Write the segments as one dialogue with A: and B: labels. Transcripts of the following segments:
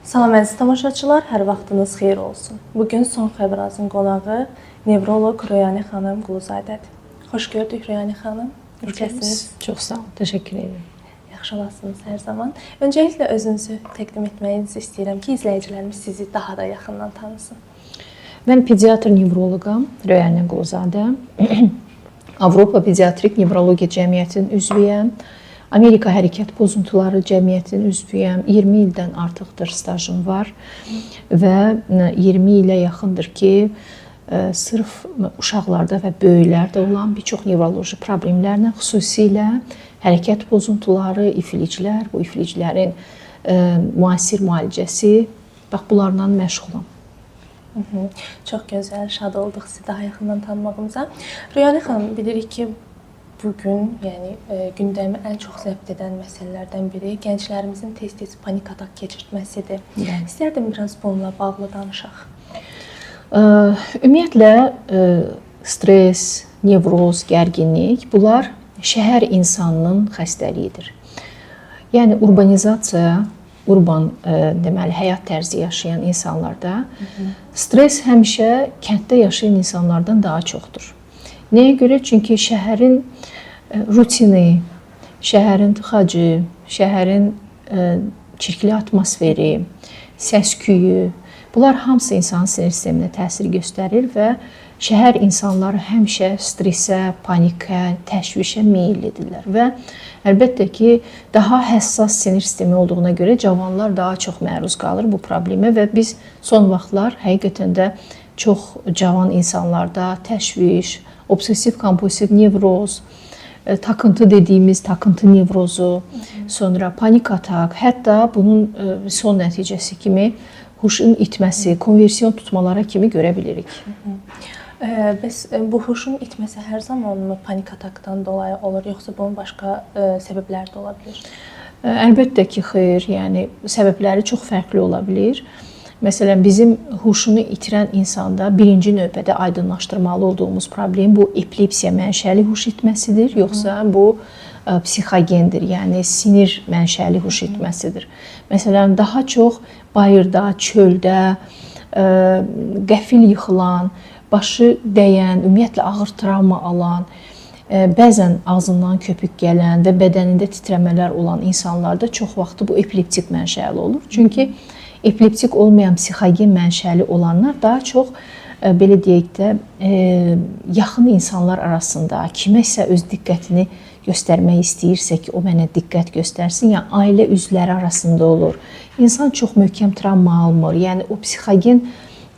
A: Salam əziz tamaşaçılar, hər vaxtınız xeyir olsun. Bugün Son Xəbər qonağı nevroloq Röyani xanım Quluzadədir. Xoş gördük Röyani xanım. Necəsiniz?
B: Çox sağ olun, təşəkkür edirəm.
A: Yaxşı olasınız hər zaman. Öncəliklə özünüzü təqdim etməyinizi istəyirəm ki, izləyicilərimiz sizi daha da yaxından tanısın.
B: Mən pediatr nevroloqam, Röyani Quluzadə. Avropa Pediatrik Nevrologiya Cəmiyyətinin üzvüyəm. Amerika Hərəkət Pozuntuları Cəmiyyətinin üzvüyəm. 20 ildən artıqdır stajım var və 20 ilə yaxındır ki, sırf uşaqlarda və böyüklərdə olan bir çox nevroloji problemlərlə, xüsusilə hərəkət pozuntuları, ifliclər, bu ifliclərin müasir müalicəsi, bax bunlarla məşğulam.
A: Çox gözəl, şad olduq sizi daha yaxından tanımağımıza. Röyani xanım, bilirik ki, bu gün, yəni gündəmi ən çox zəbt edən məsələlərdən biri gənclərimizin tez-tez panik atak keçirtməsidir.
B: Bəli.
A: İstərdim biraz bununla bağlı danışaq.
B: Ümumiyyətlə stres, nevroz, gərginlik bunlar şəhər insanının xəstəliyidir. Yəni urbanizasiya, urban deməli həyat tərzi yaşayan insanlarda stres həmişə kənddə yaşayan insanlardan daha çoxdur. Nəyə görə? Çünki şəhərin rutini, şəhərin tıxacı, şəhərin çirkli atmosferi, səs-küyü, bunlar hamısı insanın sinir sisteminə təsir göstərir və şəhər insanları həmişə stresə, panikə, təşvişə meyillidirlər və əlbəttə ki, daha həssas sinir sistemi olduğuna görə cavanlar daha çox məruz qalır bu problemə və biz son vaxtlar həqiqətən də çox cavan insanlarda təşviş, obsessiv kompulsiv nevroz, takıntı dediyimiz takıntı nevrozu, sonra panik atak, hətta bunun son nəticəsi kimi huşun itməsi, konversiyon tutmalara kimi görə bilirik.
A: Bəs bu huşun itməsi hər zamanmı panik atakdan dolayı olur, yoxsa bunun başqa səbəbləri də ola bilər?
B: Əlbəttə ki, xeyr, yəni səbəbləri çox fərqli ola bilər. Məsələn, bizim huşunu itirən insanda birinci növbədə aydınlaşdırmalı olduğumuz problem bu epilepsiya mənşəli huş itməsidir, yoxsa bu psixogendir, yəni sinir mənşəli huş itməsidir. Məsələn, daha çox bayırda, çöldə, qəfil yıxılan, başı dəyən, ümumiyyətlə ağır travma alan, bəzən ağzından köpük gələn və bədənində titrəmələr olan insanlarda çox vaxtı bu epileptik mənşəli olur. Çünki epileptik olmayan psixogen mənşəli olanlar daha çox belə deyək də yaxın insanlar arasında kiməsə öz diqqətini göstərmək istəyirsə ki, o mənə diqqət göstərsin, yəni ailə üzvləri arasında olur. İnsan çox möhkəm travma almır. Yəni o psixogen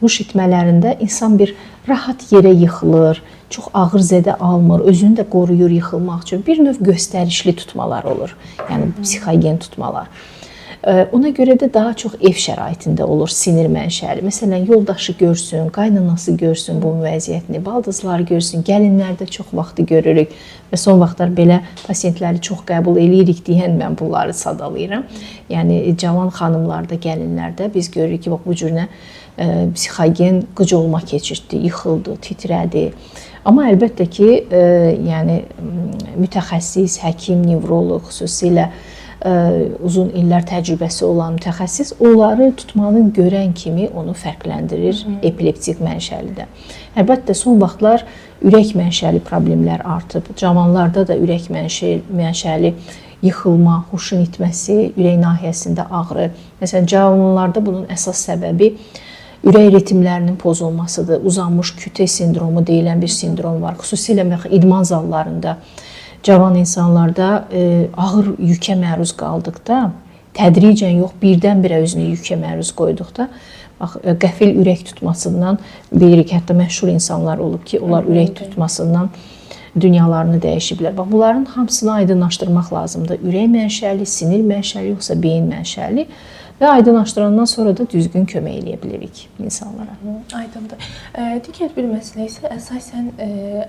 B: huş itmələrində insan bir rahat yerə yıxılır, çox ağır zədə almır, özünü də qoruyur yıxılmaq üçün. Bir növ göstərişli tutmalar olur. Yəni psixogen tutmalar. Ona görə də daha çox ev şəraitində olur sinir mənşəli. Məsələn, yoldaşı görsün, qaynanası görsün bunun vəziyyətini, baldızları görsün, gəlinlərdə çox vaxtı görürük və son vaxtlar belə pasientləri çox qəbul eləyirik deyən mən bunları sadalayıram. Yəni cavan xanımlarda, gəlinlərdə biz görürük ki, bax bu cür nə psixogen qıc olma keçirtdi, yıxıldı, titrədi. Amma əlbəttə ki, yəni mütəxəssis, həkim, nevroloq, xüsusilə uzun illər təcrübəsi olan mütəxəssis onları tutmanı görən kimi onu fərqləndirir epileptik mənşəlidə. Əlbəttə son vaxtlar ürək mənşəli problemlər artıb. Cavanlarda da ürək mənşəli yıxılma, huşun itməsi, ürək nahiyəsində ağrı. Məsələn, cavanlarda bunun əsas səbəbi ürək ritmlərinin pozulmasıdır. Uzanmış QT sindromu deyilən bir sindrom var. Xüsusilə idman zallarında cavan insanlarda ağır yükə məruz qaldıqda, tədricən yox, birdən-birə özünü yükə məruz qoyduqda, bax qəfil ürək tutmasından bilirik, hətta məşhur insanlar olub ki, onlar ürək tutmasından dünyalarını dəyişiblər. Bax bunların hamısını aydınlaşdırmaq lazımdır. Ürək mənşəli, sinir mənşəli, yoxsa beyin mənşəli və aydınlaşdırandan sonra da düzgün kömək eləyə bilirik insanlara.
A: Aydındır. Digər bir məsələ isə əsasən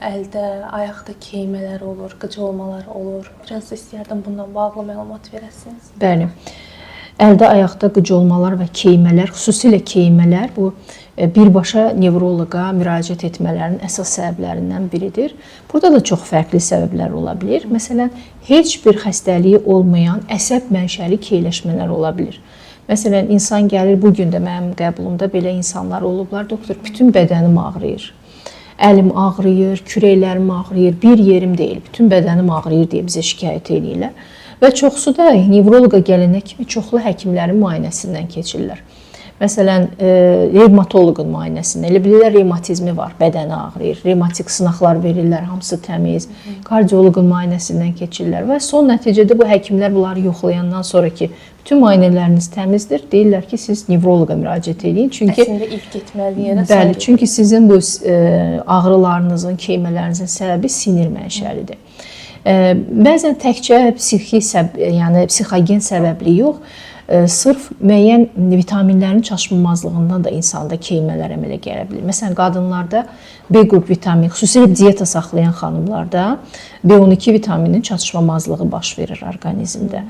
A: əldə, ayaqda keymələr olur, qıcı olmalar olur. Biraz da istəyərdim bundan bağlı məlumat verəsiniz.
B: Bəli. Əldə, ayaqda qıcı olmalar və keymələr, xüsusilə keymələr bu birbaşa nevroloqa müraciət etmələrinin əsas səbəblərindən biridir. Burada da çox fərqli səbəblər ola bilər. Məsələn, heç bir xəstəliyi olmayan əsəb mənşəli keyləşmələr ola bilər. Məsələn, insan gəlir, bu gün də mənim qəbulumda belə insanlar olublar. Doktor, bütün bədənim ağrıyır. Əlim ağrıyır, kürəklərim ağrıyır, bir yerim deyil, bütün bədənim ağrıyır deyə bizə şikayət eləyirlər. Və çoxsu da nevroloqa gələnə kimi çoxlu həkimlərin müayinəsindən keçirlər. Məsələn, revmatoloqun müayinəsində elə bilirlər revmatizmi var, bədəni ağrıyır. Revmatik sınaqlar verirlər, hamısı təmiz. Kardioloqun müayinəsindən keçirlər və son nəticədə bu həkimlər bunları yoxlayandan sonra ki, bütün müayinələriniz təmizdir, deyirlər ki, siz nevroloqa müraciət edin.
A: Çünki əslində ilk getməli yerə.
B: Bəli, çünki sizin bu ağrılarınızın, keymələrinizin səbəbi sinir mənşəlidir. Bəzən təkcə psixi yəni psixogen səbəbli yox, sırf müəyyən vitaminlərin çatışmamazlığından da insanda keymələr əmələ gələ bilər. Məsələn, qadınlarda B qrup vitamini, xüsusilə dieta saxlayan xanımlarda B12 vitamininin çatışmamazlığı baş verir orqanizmdə.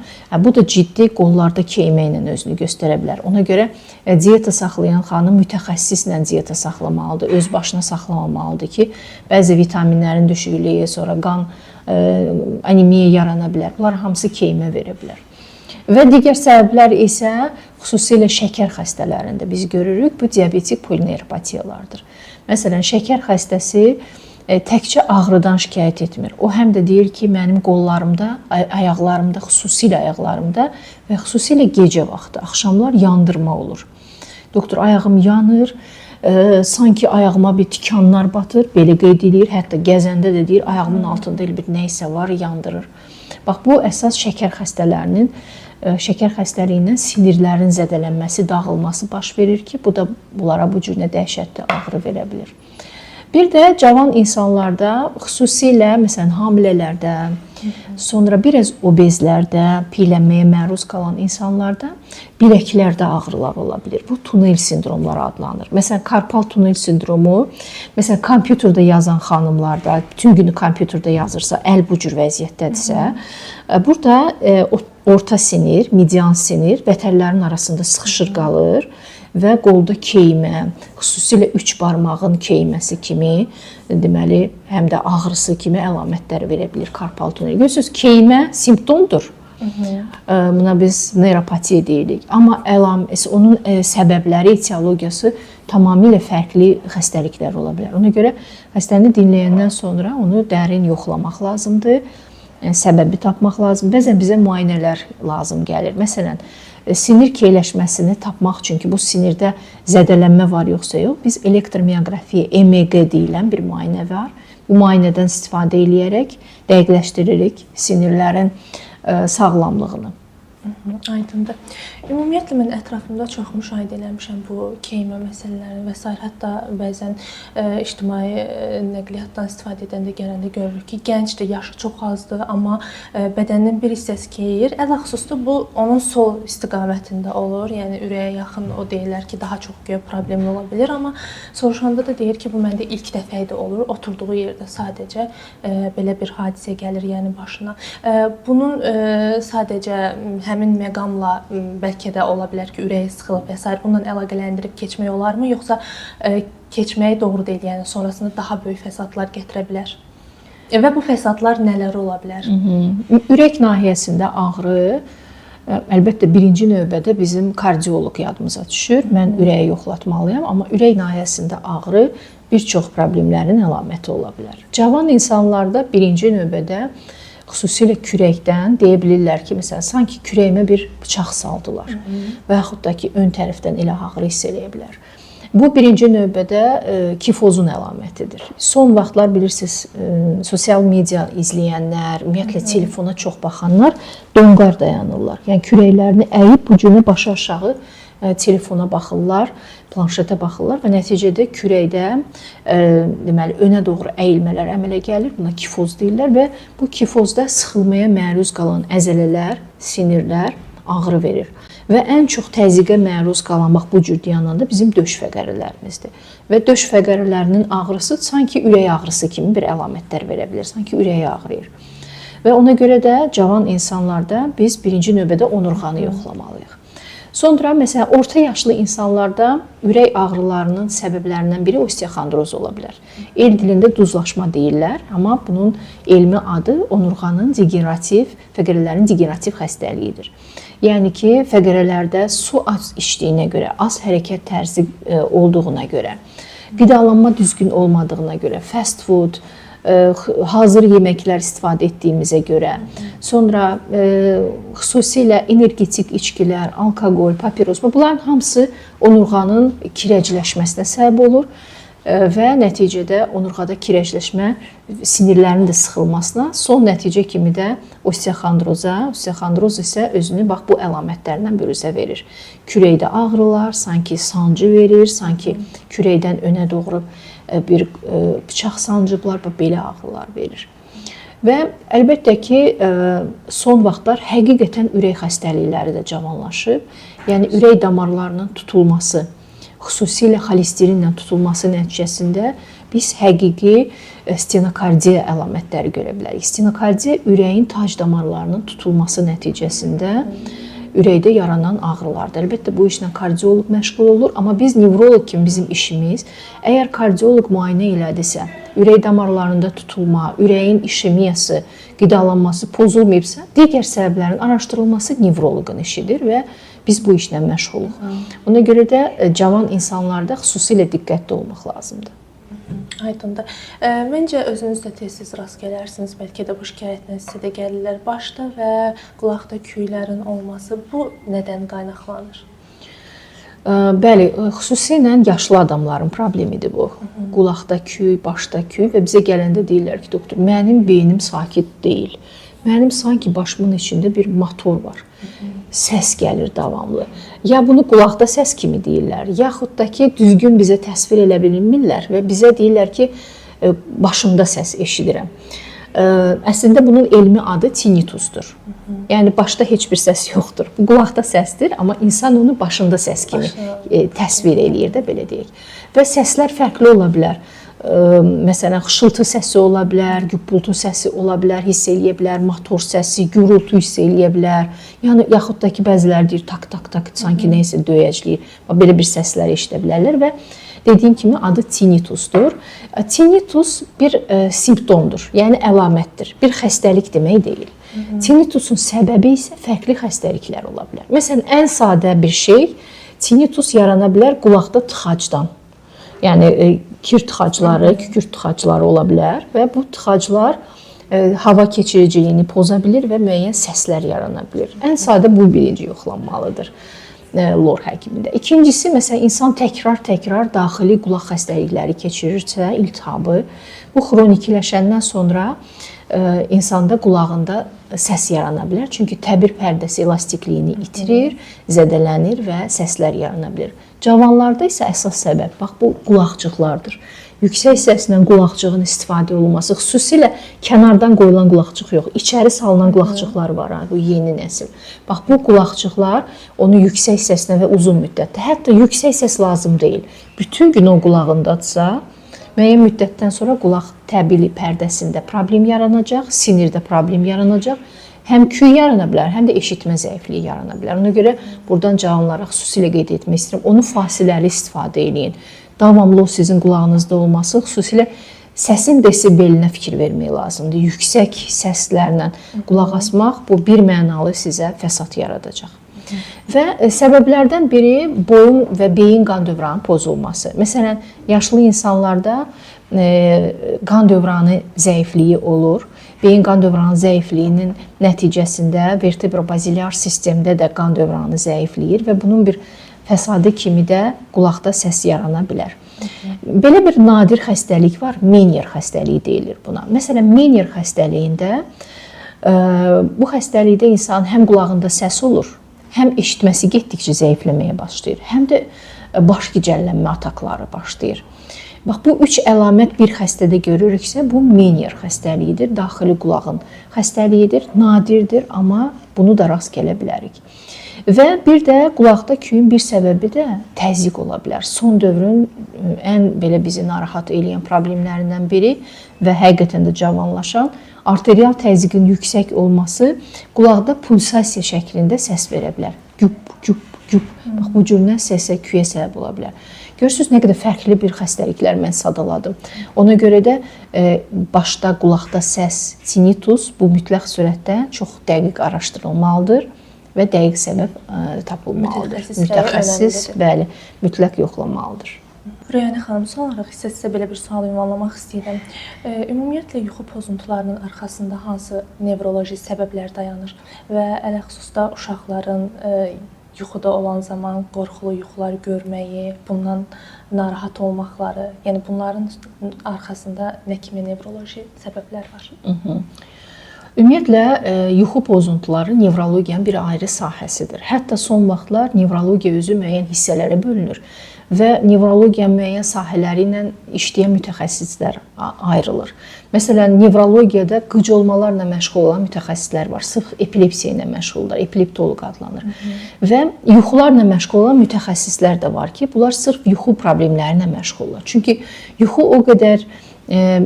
B: Bu da ciddi qollarda keymə ilə özünü göstərə bilər. Ona görə dieta saxlayan xanım mütəxəssislə dieta saxlamalıdır, öz başına saxlamamalıdır ki, bəzi vitaminlərin düşüklüyü, sonra qan anemiya yarana bilər. Bunlar hamısı keymə verə bilər. Və digər səbəblər isə xüsusilə şəkər xəstələrində biz görürük, bu diabetik polineuropatiyalardır. Məsələn, şəkər xəstəsi təkcə ağrıdan şikayət etmir. O həm də deyir ki, mənim qollarımda, ayaqlarımda, xüsusilə ayaqlarımda və xüsusilə gecə vaxtı, axşamlar yandırma olur. Doktor, ayağım yanır, sanki ayağıma bir tikanlar batır, belə qeyd eləyir. Hətta gəzəndə də deyir, ayağımın altında elə bir nə isə var, yandırır. Bax, bu əsas şəkər xəstələrinin şəkər xəstəliyindən sinirlərin zədələnməsi, dağılması baş verir ki, bu da bunlara bu cür nə dəhşətli ağrı verə bilir. Bir də cavan insanlarda, xüsusilə məsələn hamilələrdə, sonra biraz obezlərdə, piylənməyə məruz qalan insanlarda biləklərdə ağrılar ola bilir. Bu tunel sindromları adlanır. Məsələn, karpal tunel sindromu, məsələn, kompüterdə yazan xanımlarda, bütün günü kompüterdə yazırsa, əl bu cür vəziyyətdədirsə, burada orta sinir, median sinir vətərlərin arasında sıxışır qalır və qolda keymə, xüsusilə üç barmağın keyməsi kimi, deməli, həm də ağrısı kimi əlamətlər verə bilir karpal tunel. Görürsünüz, keymə simptomdur. Buna biz neyropatiya deyirik. Amma onun səbəbləri, etiologiyası tamamilə fərqli xəstəliklər ola bilər. Ona görə xəstəni dinləyəndən sonra onu dərin yoxlamaq lazımdır. Səbəbi tapmaq lazım. Bəzən bizə müayinələr lazım gəlir. Məsələn, sinir keyləşməsini tapmaq üçün ki, bu sinirdə zədələnmə var yoxsa yox, biz elektromioqrafiya, EMG deyilən bir müayinə var. Bu müayinədən istifadə eləyərək dəqiqləşdiririk sinirlərin sağlamlığını.
A: Aydındır. Ümumiyyətlə mən ətrafımda çox müşahidə eləmişəm bu keymə məsələlərini və sair. Hətta bəzən ictimai nəqliyyatdan istifadə edəndə gələndə görürük ki, gəncdir, yaşı çox azdır, amma bədəninin bir hissəsi keyir. Ələxüsusda bu onun sol istiqamətində olur. Yəni ürəyə yaxın o deyirlər ki, daha çox güya problemli ola bilər, amma soruşanda da deyir ki, bu məndə ilk dəfə idi olur. Oturduğu yerdə sadəcə belə bir hadisə gəlir, yəni başına. Bunun sadəcə həmin məqamla bəlkə də ola bilər ki, ürəyi sıxılıb və s. bununla əlaqələndirib keçmək olarmı, yoxsa keçmək doğru deyil, yəni sonrasında daha böyük fəsadlar gətirə bilər? Və bu fəsadlar nələr ola bilər?
B: Ürək nahiyəsində ağrı əlbəttə birinci növbədə bizim kardioloq yadımıza düşür. Mən ürəyi yoxlatmalıyam, amma ürək nahiyəsində ağrı bir çox problemlərin əlaməti ola bilər. Cavan insanlarda birinci növbədə xüsusilə kürəkdən deyə bilirlər ki, məsələn, sanki kürəyimə bir bıçaq saldılar və yaxud da ki, ön tərəfdən elə ağrı hiss eləyə bilər. Bu birinci növbədə kifozun əlamətidir. Son vaxtlar bilirsiniz, sosial media izləyənlər, ümumiyyətlə telefona çox baxanlar donqar dayanırlar. Yəni kürəklərini əyib bu cürə başı aşağı telefona baxırlar, planşetə baxırlar və nəticədə kürəkdə deməli önə doğru əyilmələr əmələ gəlir. Buna kifoz deyirlər və bu kifozda sıxılmaya məruz qalan əzələlər, sinirlər ağrı verir. Və ən çox təzyiqə məruz qalan bax bu cür dayananda bizim döş fəqərələrimizdir. Və döş fəqərələrinin ağrısı sanki ürək ağrısı kimi bir əlamətlər verə bilər. Sanki ürəyi ağrıyır. Və ona görə də cavan insanlarda biz birinci növbədə onurğanı yoxlamalıyıq. Sonra məsələn orta yaşlı insanlarda ürək ağrılarının səbəblərindən biri osteoxondroz ola bilər. El dilində duzlaşma deyirlər, amma bunun elmi adı onurğanın degenerativ, fəqərələrin degenerativ xəstəliyidir. Yəni ki, fəqərələrdə su az içdiyinə görə, az hərəkət tərzi olduğuna görə, qidalanma düzgün olmadığına görə, fast food, hazır yeməklər istifadə etdiyimizə görə, sonra xüsusilə energetik içkilər, alkoqol, papiros, bunların hamısı onurğanın kirəcləşməsinə səbəb olur və nəticədə onurğada kirəcləşmə sinirlərin də sıxılmasına, son nəticə kimi də osteoxondroza, osteoxondroz isə özünü bax bu əlamətlərlə büruzə verir. Kürəkdə ağrılar, sanki sancı verir, sanki kürəkdən önə doğru bir bıçaq sancıblar, belə ağrılar verir. Və əlbəttə ki, son vaxtlar həqiqətən ürək xəstəlikləri də cavanlaşıb. Yəni ürək damarlarının tutulması, xüsusilə xolesterinlə tutulması nəticəsində biz həqiqi stenokardiya əlamətləri görə bilərik. Stenokardiya ürəyin tac damarlarının tutulması nəticəsində ürəkdə yaranan ağrılardır. Əlbəttə bu işlə kardioloq məşğul olur, amma biz nevroloq kimi bizim işimiz əgər kardioloq müayinə elədisə, ürək damarlarında tutulma, ürəyin işemiyası, qidalanması pozulmayıbsa, digər səbəblərin araşdırılması nevroloqun işidir və biz bu işlə məşğuluq. Ona görə də cavan insanlarda xüsusilə diqqətli olmaq lazımdır.
A: Aydındır. Məncə özünüz də tez-tez rast gələrsiniz. Bəlkə də bu şikayətlə sizə də gəlirlər. Başda və qulaqda küylərin olması bu nədən qaynaqlanır?
B: Bəli, xüsusilə yaşlı adamların problemidir bu. Qulaqda küy, başda küy və bizə gələndə deyirlər ki, doktor, mənim beynim sakit deyil. Mənim sanki başımın içində bir motor var. Səs gəlir davamlı. Ya bunu qulaqda səs kimi deyirlər, yaxud da ki, düzgün bizə təsvir elə bilmirlər və bizə deyirlər ki, başımda səs eşidirəm. Əslində bunun elmi adı tinnitusdur. Yəni başda heç bir səs yoxdur. Bu qulaqda səsdir, amma insan onu başında səs kimi təsvir eləyir də, belə deyək. Və səslər fərqli ola bilər. Məsələn, xışıltı səsi ola bilər, güppultu səsi ola bilər, hiss eləyə bilər, motor səsi, gurultu hiss eləyə bilər. Yəni yaxud da ki, bəziləri deyir tak tak tak, sanki nəyisə döyəcləyir. Belə bir səslər eşidə bilərlər və dediyim kimi adı tinnitusdur. Tinnitus bir simptomdur, yəni əlamətdir. Bir xəstəlik demək deyil. Tinnitusun səbəbi isə fərqli xəstəliklər ola bilər. Məsələn, ən sadə bir şey tinnitus yarana bilər qulaqda tıxacdan. Yəni kir tıxacları, kükürt tıxacları ola bilər və bu tıxaclar hava keçiriciliyini poza bilir və müəyyən səslər yarana bilir. Ən sadə bu birinci yoxlanmalıdır lor həkimində. İkincisi, məsələn, insan təkrar-təkrar daxili qulaq xəstəlikləri keçirirsə, iltihabı, bu xronikiləşəndən sonra insanda qulağında səs yarana bilər. Çünki təbir pərdəsi elastikliyini itirir, zədələnir və səslər yarana bilər. Cavanlarda isə əsas səbəb bax bu qulaqcıqlardır. Yüksək səslə qulaqcığın istifadə olunması, xüsusilə kənardan qoyulan qulaqcıq yox, içəri salınan qulaqcıqlar var ha, bu yeni nəsil. Bax bu qulaqcıqlar onu yüksək səslə və uzun müddətdə, hətta yüksək səs lazım deyil. Bütün gün o qulağındadırsa, müəyyən müddətdən sonra qulaq təbili pərdəsində problem yaranacaq, sinirdə problem yaranacaq. Həm küy yarana bilər, həm də eşitmə zəifliyi yarana bilər. Ona görə buradan cavanlara xüsusilə qeyd etmək istəyirəm. Onu fasiləli istifadə eləyin. Davamlı o sizin qulağınızda olması, xüsusilə səsin desibelinə fikir vermək lazımdır. Yüksək səslərlə qulaq asmaq bu bir mənalı sizə fəsad yaradacaq. Və səbəblərdən biri boyun və beyin qan dövranı pozulması. Məsələn, yaşlı insanlarda qan dövranı zəifliyi olur. Beyin qan dövranı zəifliyinin nəticəsində vertebrobazilyar sistemdə də qan dövranı zəifləyir və bunun bir fəsadı kimi də qulaqda səs yarana bilər. Belə bir nadir xəstəlik var, Menier xəstəliyi deyilir buna. Məsələn, Menier xəstəliyində bu xəstəlikdə insanın həm qulağında səs olur, həm eşitməsi getdikcə zəifləməyə başlayır, həm də baş gicəllənmə atakları başlayır. Bax bu üç əlamət bir xəstədə görürüksə, bu Menier xəstəliyidir, daxili qulağın xəstəliyidir, nadirdir, amma bunu da rast gələ bilərik. Və bir də qulaqda küyün bir səbəbi də təzyiq ola bilər. Son dövrün ən belə bizi narahat eləyən problemlərindən biri və həqiqətən də cavanlaşan arterial təzyiqin yüksək olması qulaqda pulsasiya şəklində səs verə bilər. Güp, güp, güp. Bax bu cürdən səsə, küyə səbəb ola bilər. Görürsünüz nə qədər fərqli bir xəstəliklər mən sadaladım. Ona görə də başda, qulaqda səs, tinnitus bu mütləq surətdə çox dəqiq araşdırılmalıdır və dəqiq səbəb tapılmalıdır. Mütəxəssis, bəli, mütləq yoxlamalıdır.
A: Rəyanə xanım, son olaraq isə sizə belə bir sual ünvanlamaq istəyirəm. Ümumiyyətlə yuxu pozuntularının arxasında hansı nevroloji səbəblər dayanır və ələxüsus da uşaqların yuxuda olan zaman qorxulu yuxular görməyi, bundan narahat olmaqları, yəni bunların arxasında nə kimi nevroloji səbəblər var?
B: Ümumiyyətlə yuxu pozuntuları nevrologiyanın bir ayrı sahəsidir. Hətta son vaxtlar nevrologiya özü müəyyən hissələrə bölünür və nevrologiyanın müəyyən sahələri ilə işləyən mütəxəssislər ayrılır. Məsələn, nevrologiyada qıcolmalarla məşğul olan mütəxəssislər var. Sırf epilepsiya ilə məşğuldurlar, epileptoloq adlanır. Hı -hı. Və yuxularla məşğul olan mütəxəssislər də var ki, bunlar sırf yuxu problemləri ilə məşğuldurlar. Çünki yuxu o qədər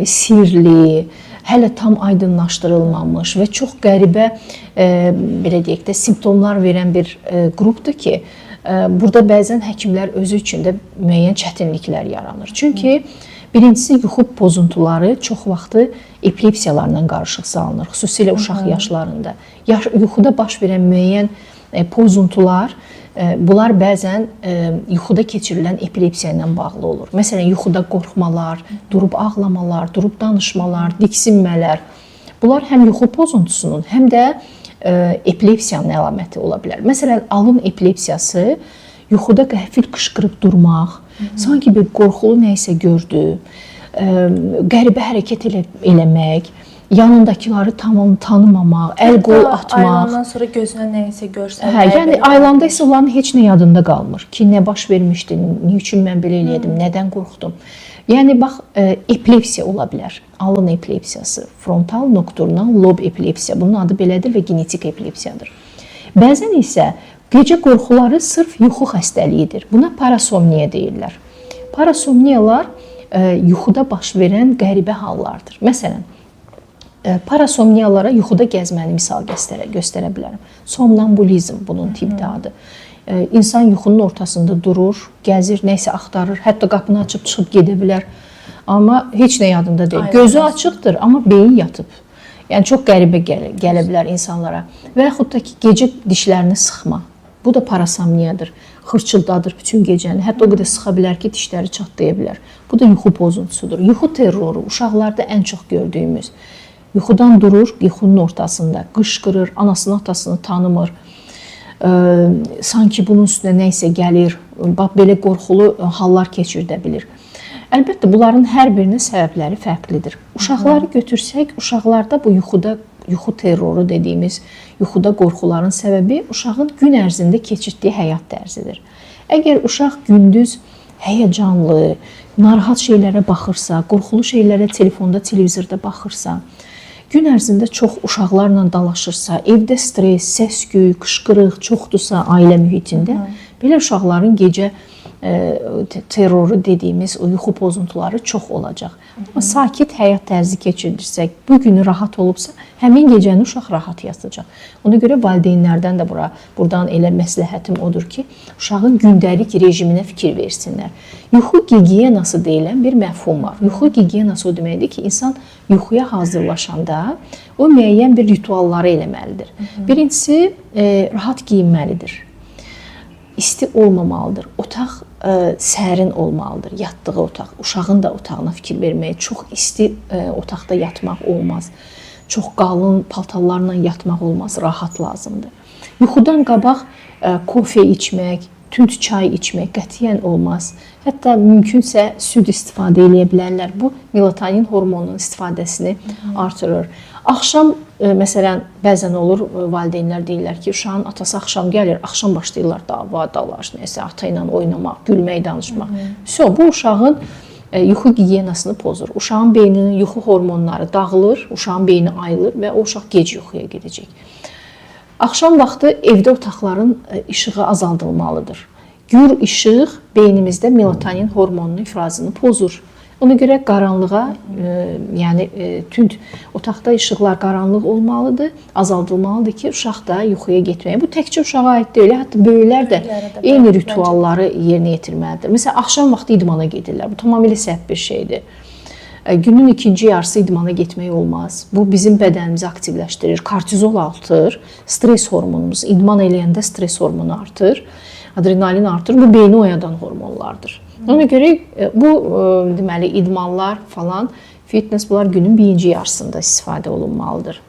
B: sirli, hələ tam aydınlaşdırılmamış və çox qəribə belə deyək də simptomlar verən bir qrupdur ki, burada bəzən həkimlər özü üçün də müəyyən çətinliklər yaranır. Çünki birincisi yuxu pozuntuları çox vaxtı epilepsiyalarla qarışıq salınır, xüsusilə uşaq yaşlarında. Yuxuda baş verən müəyyən pozuntular, bunlar bəzən yuxuda keçirilən epilepsiya ilə bağlı olur. Məsələn, yuxuda qorxmalar, durub ağlamalar, durub danışmalar, diksinmələr. Bunlar həm yuxu pozuntusunun, həm də epilepsiyanın əlaməti ola bilər. Məsələn, alın epilepsiyası yuxuda qəfil qışqırıb durmaq, sanki bir qorxulu nə isə gördü, qəribə hərəkət eləmək, yanındakıları tam tanımamaq, əl qol atmaq.
A: Ayılandan sonra gözünə nə isə görsənmək.
B: Hə, yəni ayılanda isə onların heç nə yadında qalmır ki, nə baş vermişdi, nə üçün mən belə elədim, nədən qorxdum. Yəni bax, epilepsiya ola bilər. Alın epilepsiyası, frontal nokturnal lob epilepsiya. Bunun adı belədir və genetik epilepsiyadır. Bəzən isə gecə qorxuları sırf yuxu xəstəliyidir. Buna parasomniya deyirlər. Parasomniyalar yuxuda baş verən qəribə hallardır. Məsələn, parasomniyalara yuxuda gəzməni misal göstərə bilərəm. Somnambulizm bunun tibbi adı. İnsan yuxunun ortasında durur, gəzir, nə isə axtarır, hətta qapını açıb çıxıb gedə bilər. Amma heç nə yadında deyil. Gözü açıqdır, amma beyin yatıb. Yəni çox qəribə gələ bilər insanlara. Və yaxud da ki, gecə dişlərini sıxma. Bu da parasomniyadır. Xırçıldadır bütün gecəni. Hətta o qədər sıxa bilər ki, dişləri çatlaya bilər. Bu da yuxu pozuntusudur. Yuxu terroru uşaqlarda ən çox gördüyümüz. Yuxudan durur, yuxunun ortasında qışqırır, anasını, atasını tanımır. Sanki bunun üstünə nə isə gəlir, bax belə qorxulu hallar keçirdə bilir. Əlbəttə bunların hər birinin səbəbləri fərqlidir. Uşaqları götürsək, uşaqlarda bu yuxuda yuxu terroru dediyimiz yuxuda qorxuların səbəbi uşağın gün ərzində keçirtdiyi həyat tərzidir. Əgər uşaq gündüz həyəcanlı, narahat şeylərə baxırsa, qorxulu şeylərə telefonda, televizorda baxırsa, gün ərzində çox uşaqlarla dalaşırsa, evdə stres, səs-küy, qışqırıq çoxdursa ailə mühitində, belə uşaqların gecə terroru dediyimiz o yuxu pozuntuları çox olacaq. Amma sakit həyat tərzi keçirdirsək, bu günü rahat olubsa, həmin gecəni uşaq rahat yatacaq. Ona görə valideynlərdən də buradan elə məsləhətim odur ki, uşağın gündəlik rejiminə fikir versinlər. Yuxu gigiyenası deyilən bir məfhum var. Yuxu gigiyenası o deməkdir ki, insan yuxuya hazırlaşanda o müəyyən bir ritualları eləməlidir. Birincisi, rahat geyinməlidir. İsti olmamalıdır. Otaq sərin olmalıdır. Yatdığı otaq. Uşağın da otağına fikir vermək. Çox isti otaqda yatmaq olmaz. Çox qalın paltarlarla yatmaq olmaz. Rahat lazımdır. Yuxudan qabaq kofe içmək, tünd çay içmək qətiyyən olmaz. Hətta mümkünsə süd istifadə eləyə bilərlər. Bu melatonin hormonunun istifadəsini artırır. Axşam məsələn bəzən olur valideynlər deyirlər ki, uşağın atası axşam gəlir, axşam başlayırlar dava, dalaş, nəsə ata ilə oynamaq, gülmək, danışmaq. Vəsə bu uşağın yuxu gigiyenasını pozur. Uşağın beyninin yuxu hormonları dağılır, uşağın beyni ayılır və o uşaq gec yuxuya gedəcək. Axşam vaxtı evdə otaqların işığı azaldılmalıdır. Gür işıq beynimizdə melatonin hormonunun ifrazını pozur. Ona görə qaranlığa, yəni tünd otaqda işıqlar qaranlıq olmalıdır, azaldılmalıdır ki, uşaq da yuxuya getməyə. Bu təkcə uşağa aid deyil, hətta böyüklər də eyni ritualları yerinə yetirməlidir. Məsələn, axşam vaxtı idmana gedirlər. Bu tamamilə səhv bir şeydir. Günün ikinci yarısı idmana getmək olmaz. Bu bizim bədənimizi aktivləşdirir. Kortizol artır, stres hormonumuz. İdman eləyəndə stres hormonu artır, adrenalin artır. Bu beyni oyadan hormonlardır. Ona görə bu deməli idmanlar falan, fitness bunlar günün birinci yarısında istifadə olunmalıdır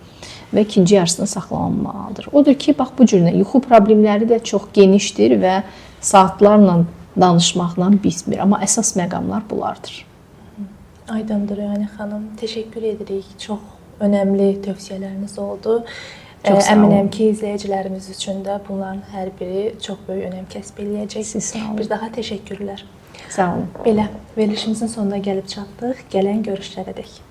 B: və ikinci yarısında saxlanılmalıdır. Odur ki, bax bu cür yuxu problemləri də çox genişdir və saatlarla danışmaqla bitmir. Amma əsas məqamlar bunlardır.
A: Aydındır Röyani xanım. Təşəkkür edirik. Çox önəmli tövsiyələriniz oldu.
B: Çox sağ olun.
A: Əminəm ki, izləyicilərimiz üçün də bunların hər biri çox böyük önəm kəsb eləyəcək.
B: Siz sağ olun.
A: Bir daha təşəkkürlər.
B: Sağ olun.
A: Belə, verilişimizin sonuna gəlib çatdıq. Gələn görüşlərədək.